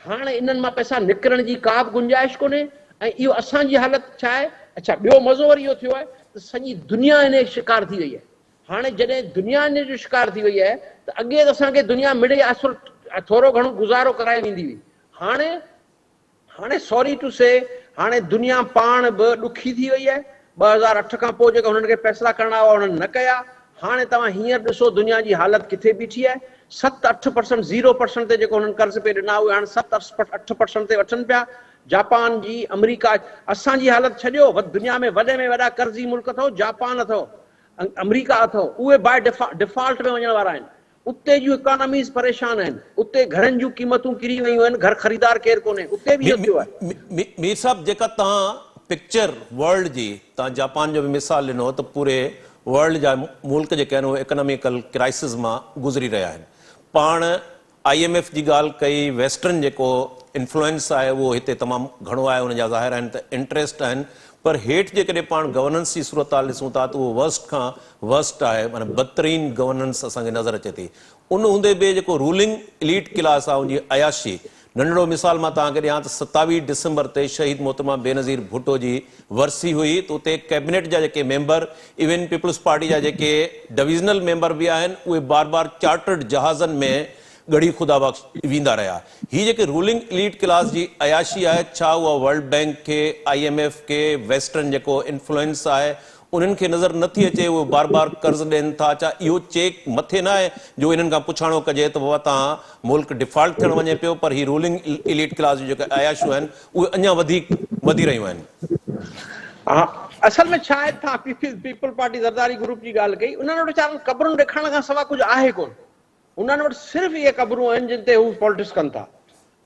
هاڻ انهن مان پئسا نڪرڻ جي ڪا به گنجائش ڪونهي ۽ اهو اسان جي حالت ڇا آهي؟ اڇا ٻيو مزو وري اهو ٿيو آهي ته سڄي دنيا انهي جو شڪار ٿي وئي آهي. هاڻي جڏهن دنيا ان جو شڪار ٿي وئي آهي ته اڳي ته اسان کي دنيا مڙئي آسرو ٿورو گهڻو گذارو ڪرائي ويندي هئي هاڻي هاڻي سوري ٽو سي هاڻي دنيا پاڻ به ڏکي ٿي وئي آهي 2008 کان پوء جيڪا هنن کي فيصلا ڪرڻا هئا انهن نه ڪيا هاڻي توهان هينئر ڏسو دنيا جي حالت ڪٿي بيٺي آهي 7 8 پرسنٽ زيرو پرسنٽ تي جيڪو هنن قرض پئي ڏنا اهي هاڻي 7 8 پرسنٽ تي وٺن پيا جاپان جي آمريڪا اسان جي حالت ڇڏيو دنيا ۾ وڏي ۾ وڏا قرضي ملڪ اٿو جاپان اٿو آمريڪا اٿو اهي باء ڊيفالٽ ۾ وڃڻ وارا آهن اتي جون اڪاناميز پريشان آهن اتي گهرن جون قيمتون ڪري ويون آهن گهر خريدار ڪير ڪونهي اتي به اهو ٿيو آهي. مير صاحب جيڪا توهان پڪچر ورلڊ جي توهان جاپان جو به مثال ڏنو ته پوري ورلڊ جا ملڪ جيڪي آهن اهي اڪناميڪل ڪرائسز مان گذري رهيا آهن پاڻ I M F جي ڳالهه ڪئي، ويسٽرن جيڪو انفلوئنس آهي اهو هتي تمام گهڻو آهي، ان جا ظاهر آهن ته انٽريسٽ آهن پر هيٺ جيڪڏهن پاڻ گورننس جي صورتحال ڏسون ٿا ته اهو ورسٽ کان ورسٽ آهي معنيٰ بدترين گورننس اسان کي نظر اچي ٿي. ان هوندي به جيڪو رولنگ اليٽ ڪلاس آهي ان جي عياشي، ننڍڙو مثال مان توهان کي ڏيان ته 27 ڊسمبر تي شهيد محترمه بينظير ڀٽو جي ورسي هئي ته اتي ڪيبنيٽ جا جيڪي ميمبر ايون پيپلز پارٽي جا جيڪي ڊويزنل ميمبر به آهن اهي بار بار چارٽرڊ جهازن ۾ ڳڙهي خدا بخش ويندا رهيا. هي جيڪي رولنگ اليٽ ڪلاس جي عياشي آهي ڇا اها ورلڊ بئنڪ کي، I M F کي، ويسٽرن جيڪو انفلوئنس آهي انهن کي نظر نه ٿي اچي اهي بار بار قرض ڏين ٿا ڇا اهو چيڪ مٿي نه آهي جو انهن کان پڇاڻو ڪجي ته بابا توهان ملڪ ڊيفالٽ ٿيڻ وڃي پيو پر هي رولنگ اليٽ ڪلاس جون جيڪي عياشيون آهن اهي اڃا وڌيڪ وڌي رهيون آهن. ها اصل ۾ ڇا آهي توهان پيپلز پارٽي زرداري گروپ جي ڳالهه ڪئي انهن وٽ ويچارن قبرن ڏيکارڻ کان سوا ڪجهه آهي ڪونه انهن وٽ صرف اهي قبرون آهن جن تي هو پالٽڪس ڪن ٿا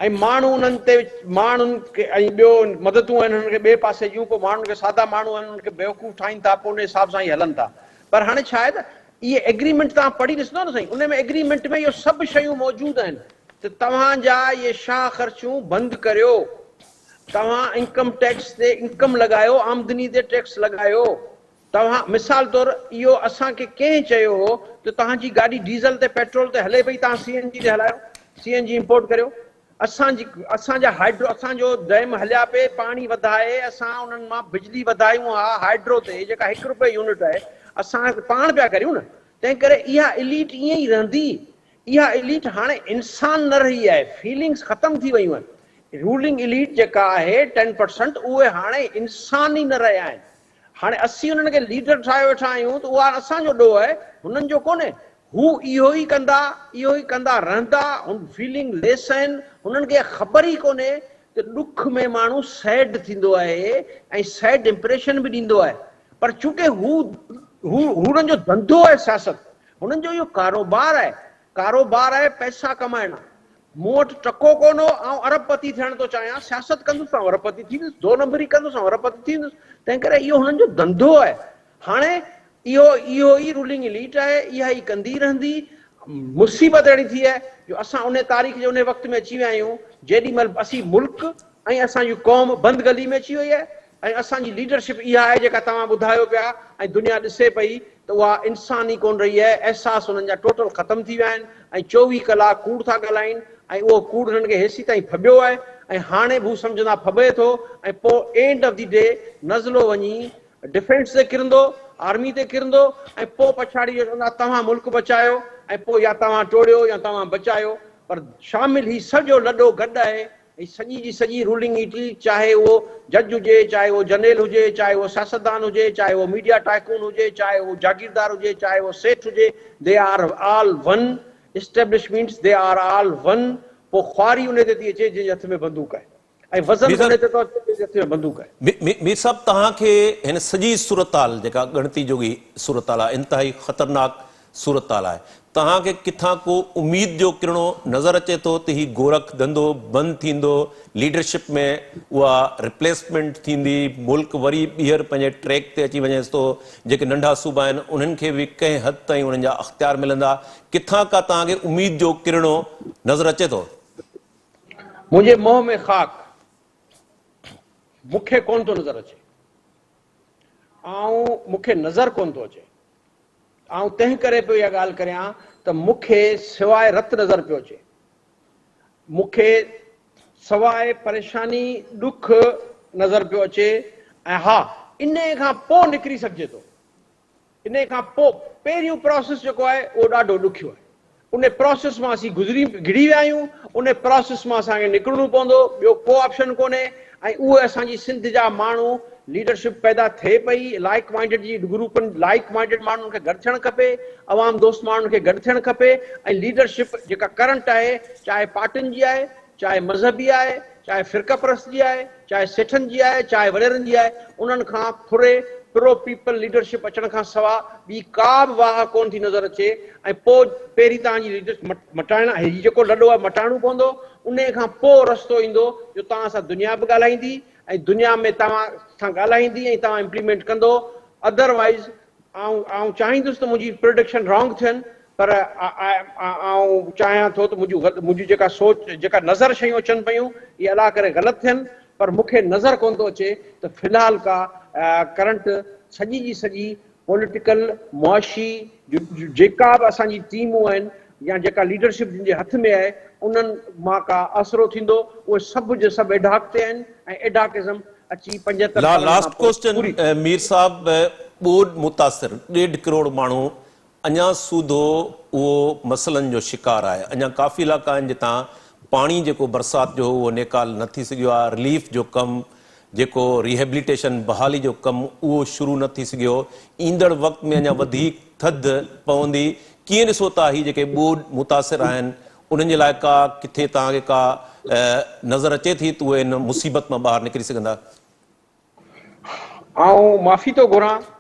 ۽ ماڻهو انهن تي ماڻهن کي ۽ ٻيو مددون آهن انهن کي ٻئي پاسي جون پوء ماڻهن کي سادا ماڻهو آهن انهن کي بيوقوف ٺاهين ٿا پوء ان حساب سان ئي هلن ٿا پر هاڻي ڇا آهي ته اهي ايگريمينٽ توهان پڙهي ڏسندو نه سائين ان ۾ ايگريمينٽ ۾ اهو سڀ شيون موجود آهن ته توهان جا اهي شاهه خرچيون بند ڪريو توهان انڪم ٽيڪس تي انڪم لڳايو آمدني تي ٽيڪس لڳايو. توهان مثال طور اهو اسان کي ڪنهن چيو هو ته توهان جي گاڏي ڊيزل تي پيٽرول تي هلي پئي توهان سي اين جي تي هلايو سي اين جي امپورٽ ڪريو اسان جي اسان جا هائيڊرو اسان جو ڊيم هليا پئي پاڻي وڌائي اسان انهن مان بجلي وڌايون ها هائيڊرو تي جيڪا هڪ روپئي يونٽ آهي اسان پاڻ پيا ڪريون نه تنهن ڪري اها اليٽ ائين ئي رهندي اها اليٽ هاڻي انسان نه رهي آهي فيلنگس ختم ٿي ويون آهن رولنگ اليٽ جيڪا آهي ٽين پرسنٽ اهي هاڻي انسان ئي نه رهيا آهن هاڻي اسين انهن کي ليڊر ٺاهيو ويٺا آهيون ته اها اسان جو ڏوهه آهي، هنن جو ڪونهي. هو اهو ئي ڪندا، اهو ئي ڪندا رهندا، هن فيلنگ ليس آهن، هنن کي اها خبر ئي ڪونهي ته ڏک ۾ ماڻهو سيڊ ٿيندو آهي ۽ سيڊ امپريشن به ڏيندو آهي پر چونڪه هو هو هنن جو ڌنڌو آهي سياست، هنن جو اهو ڪاروبار آهي، ڪاروبار آهي پئسا ڪمائڻا. مون وٽ ٽڪو ڪونه هو، آئون ارب پتي ٿيڻ ٿو چاهيان، سياست ڪندس ته آئون ارب پتي ٿيندس، دو نمبري ڪندس آئون ارب پتي ٿيندس، تنهن ڪري اهو هنن جو ڌنڌو آهي. هاڻي اهو اهو ئي رولنگ اليٽ آهي، اها ئي ڪندي رهندي. مصيبت اهڙي ٿي آهي جو اسان انهي تاريخ جي انهي وقت ۾ اچي ويا آهيون، جيڏي مهل اسين ملڪ ۽ اسان جي قوم بند گلي ۾ اچي وئي آهي ۽ اسان جي ليڊرشپ اها آهي جيڪا توهان ٻڌايو پيا ۽ دنيا ڏسي پئي ته اها انسان ئي ڪونه رهي آهي، احساس انهن جا ٽوٽل ختم ٿي ويا آهن ۽ 24 ڪلاڪ ڪوڙ ٿا ڳالهائين ۽ اهو ڪوڙ هنن کي هيسيتائين ڦٻيو آهي ۽ هاڻي به هو سمجهندا ڦٻي ٿو ۽ پوء اينڊ آف the D نزلو وڃي ڊفينس تي ڪرندو، آرمي تي ڪرندو ۽ پوء پڇاڙي جو چوندا توهان ملڪ بچايو ۽ پوء يا توهان ٽوڙيو يا توهان بچايو پر شامل هي سڄو لڏو گڏ آهي هي سڄي جي سڄي رولنگ ايٽي چاهي اهو جج هجي، چاهي اهو جرنيل هجي، چاهي اهو سياستدان هجي، چاهي اهو ميڊيا ٽائيڪون هجي، چاهي اهو جاگيردار هجي، چاهي اهو سيٺ هجي، they are all one, establishments they are all one, پوء خواري انهي تي ٿي اچي جنهن جي هٿ ۾ بندوق آهي ۽ وزن انهي تي ٿو اچي جنهن جي هٿ ۾ بندوق آهي. مير صاحب توهان کي هن سڄي صورتحال جيڪا ڳڻتي جوڳي صورتحال آهي انتهائي خطرناڪ صورتحال آهي. توهان کي ڪٿان ڪو اميد جو ڪرڻو نظر اچي ٿو ته هي گورک ڌنڌو بند ٿيندو، ليڊرشپ ۾ اها رپليسمينٽ ٿيندي، ملڪ وري ٻيهر پنهنجي ٽريڪ تي اچي وڃي ٿو، جيڪي ننڍا صوبا آهن انهن کي به ڪنهن حد تائين انهن جا اختيار ملندا، ڪٿان ڪا توهان کي اميد جو ڪرڻو نظر اچي ٿو؟ منهنجي منهن ۾ خاڪ مون کي ڪونه ٿو نظر اچي. آئون مون کي نظر ڪونه ٿو اچي. آئون تنهن ڪري پيو اها ڳالهه ڪريان ته مون کي سواء رت نظر پيو اچي. مون کي سواء پريشاني، ڏک نظر پيو اچي ۽ ها انهيء کان پوء نڪري سگهجي ٿو. انهيء کان پوء پهريون پراسيس جيڪو آهي اهو ڏاڍو ڏکيو آهي. ان پراسيس مان اسين گذري گهڙي ويا آهيون، ان پراسيس مان اسان کي نڪرڻو پوندو، ٻيو ڪو آپشن ڪونهي ۽ اهي اسان جي سنڌ جا ماڻهو ليڊرشپ پيدا ٿئي پئي، لائيڪ مائنڊيڊ جي گروپن لائيڪ مائنڊيڊ ماڻهن کي گڏ ٿيڻ کپي، عوام دوست ماڻهن کي گڏ ٿيڻ کپي ۽ ليڊرشپ جيڪا ڪرنٽ آهي چاهي پارٽين جي آهي، چاهي مذهبي آهي، چاهي فرقه پرست جي آهي، چاهي سيٺن جي آهي، چاهي وڏيرن جي آهي، انهن کان ڦري پرو پيپل ليڊرشپ اچڻ کان سوا ٻي ڪا به واهه ڪونه ٿي نظر اچي ۽ پوء پهرين توهان جي ليڊرشپ مٽائڻ هي جيڪو لڏو آهي مٽائڻو پوندو انهي کان پوء رستو ايندو جو توهان سان دنيا به ڳالهائيندي ۽ دنيا ۾ توهان سان ڳالهائيندي ۽ توهان امپليمينٽ ڪندو ادر وائيز آئون آئون چاهيندس ته منهنجي پرڊڪشن رانگ ٿين پر آئون چاهيان ٿو ته منهنجون منهنجي جيڪا سوچ جيڪا نظر شيون اچن پيون اهي الله ڪري غلط ٿين پر مون کي نظر ڪونه ٿو اچي ته في الحال ڪا ڪرنٽ سڄي جي سڄي پوليٽيڪل معاشي جيڪا به اسان جي ٽيمون آهن يا جيڪا ليڊرشپ جن جي هٿ ۾ آهي انهن مان ڪا آسرو ٿيندو اهي سڀ جي سڀ ايڊهاڪ تي آهن ۽ ايڊهاڪزم اچي 75 سالن لاسٽ کان پوء ڪوسچن پوري مير صاحب ٻوڏ متاثر ڏيڍ ڪروڙ ماڻهو اڃا سوڌو اهو مسئلن جو شڪار آهي اڃا ڪافي علائقا آهن جتان پاڻي جيڪو برسات جو هو اهو نيڪال نه ٿي سگهيو آهي رليف جو ڪم جيڪو ريهيبليٽيشن بحالي جو ڪم اهو شروع نه ٿي سگهيو ايندڙ وقت ۾ اڃا وڌيڪ ٿڌ پوندي ڪيئن ڏسو ٿا هي جيڪي ٻوڏ متاثر آهن انهن جي لاء ڪا ڪٿي توهان کي ڪا نظر اچي ٿي ته اهي ان مصيبت مان ٻاهر نڪري سگهندا؟ آئون معافي ٿو گهران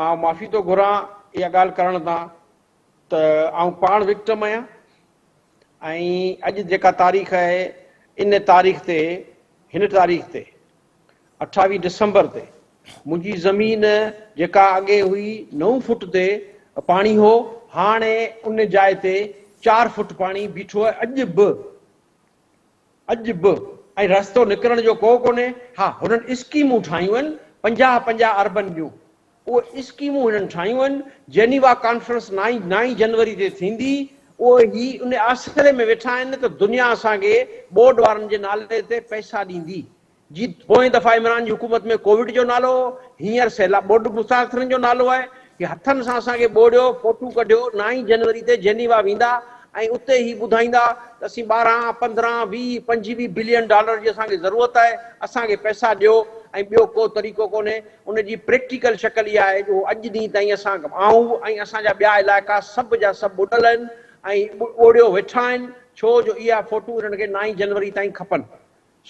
آئون معافي ٿو گهران اها ڳالهه ڪرڻ تان ته آئون پاڻ وڪٽم آهيان ۽ اڄ جيڪا تاريخ آهي ان تاريخ تي هن تاريخ تي 28 ڊسمبر تي منهنجي زمين جيڪا اڳي هئي نو فوٽ تي پاڻي هو هاڻي ان جاء تي 4 فوٽ پاڻي بيٺو آهي اڄ به اڄ به ۽ رستو نڪرڻ جو ڪو ڪونهي ها هنن اسڪيمون ٺاهيون آهن 50 50 اربن جون. اهي اسڪيمون هنن ٺاهيون آهن، جينيوا ڪانفرنس نائين نائين جنوري تي ٿيندي، اهي هي ان آسري ۾ ويٺا آهن ته دنيا اسان کي ٻوڏ وارن جي نالي تي پئسا ڏيندي. جي پوئين دفعا عمران جي حڪومت ۾ ڪووڊ جو نالو هو، هينئر سيلاب ٻوڏ متاثرن جو نالو آهي. هي هٿن سان اسان کي ٻوڙيو، فوٽو ڪڍيو، نائين جنوري تي جينيوا ويندا ۽ اتي هي ٻڌائيندا ته اسين 12، 15، 20، 25 بلين ڊالر جي اسان کي ضرورت آهي، اسان کي پئسا ڏيو ۽ ٻيو ڪو طريقو ڪونهي. ان جي پريڪٽيڪل شڪل اها آهي جو اڄ ڏينهن تائين اسان آئون ۽ اسان جا ٻيا علائقا سڀ جا سڀ ٻڏل آهن ۽ ٻوڙيو ويٺا آهن ڇو جو اها فوٽو انهن کي نائين جنوري تائين کپن.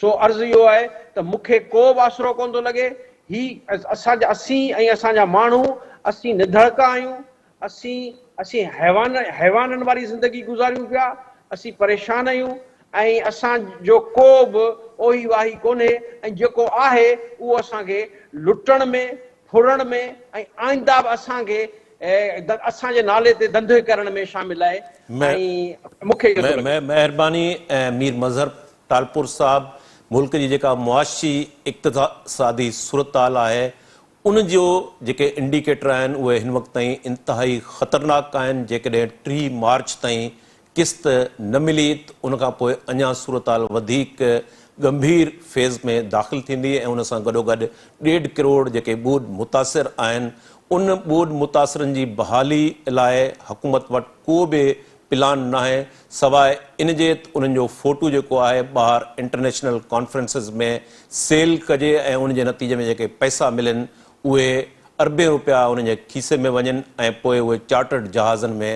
سو عرض اهو آهي ته مون کي ڪو به آسرو ڪونه ٿو لڳي. هي اسان جا اسين ۽ اسان جا ماڻهو اسين نڌڻڪا آهيون. اسين اسين حيوان حيوانن واري زندگي گذاريون پيا. اسين پريشان آهيون ۽ اسان جو ڪو به اوهي واهي ڪونهي ۽ جيڪو آهي اهو اسان کي لٽڻ ۾ ڦرڻ ۾ ۽ آئنده به اسان کي اسان جي نالي تي ڌنڌي ڪرڻ ۾ شامل آهي ۽ مون کي اهو ٿو لڳي. مهرباني مير مظهر ٽالپور صاحب ملڪ جي جيڪا معاشي اقتصادي صورتحال آهي ان جو جيڪي انڊيڪيٽر آهن اهي هن وقت تائين انتهائي خطرناڪ آهن جيڪڏهن 30 مارچ تائين قسط نه ملي ته ان کان پوء اڃا صورتحال وڌيڪ ڳنڀير فيز ۾ داخل ٿيندي ۽ ان سان گڏوگڏ ڏيڍ ڪروڙ جيڪي ٻوڏ متاثر آهن ان ٻوڏ متاثرن جي بحالي لاء حڪومت وٽ ڪو به پلان ناهي سواء ان جي ته انهن جو فوٽو جيڪو آهي ٻاهر انٽرنيشنل ڪانفرنسز ۾ سيل ڪجي ۽ ان جي نتيجي ۾ جيڪي پئسا ملن اهي اربين روپيا انهن جي کيسي ۾ وڃن ۽ پوء اهي چارٽرڊ جهازن ۾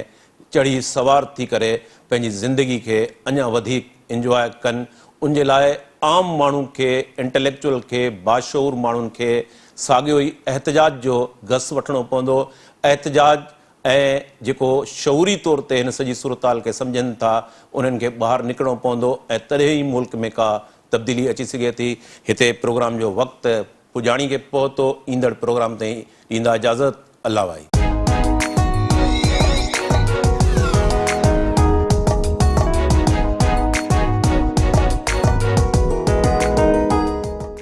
چڙهي سوار ٿي ڪري پنهنجي زندگي کي اڃا وڌيڪ انجواء ڪن ان جي لاء عام ماڻهو کي انٽليڪچوئل کي باشعور ماڻهن کي ساڳيو ئي احتجاج جو گس وٺڻو پوندو احتجاج ۽ جيڪو شعوري طور تي هن سڄي صورتحال کي سمجهن ٿا انهن کي ٻاهر نڪرڻو پوندو ۽ تڏهن ئي ملڪ ۾ ڪا تبديلي اچي سگهي ٿي هتي پروگرام جو وقت پڄاڻي کي پهتو ايندڙ پروگرام تائين ڏيندا اجازت الله واهي.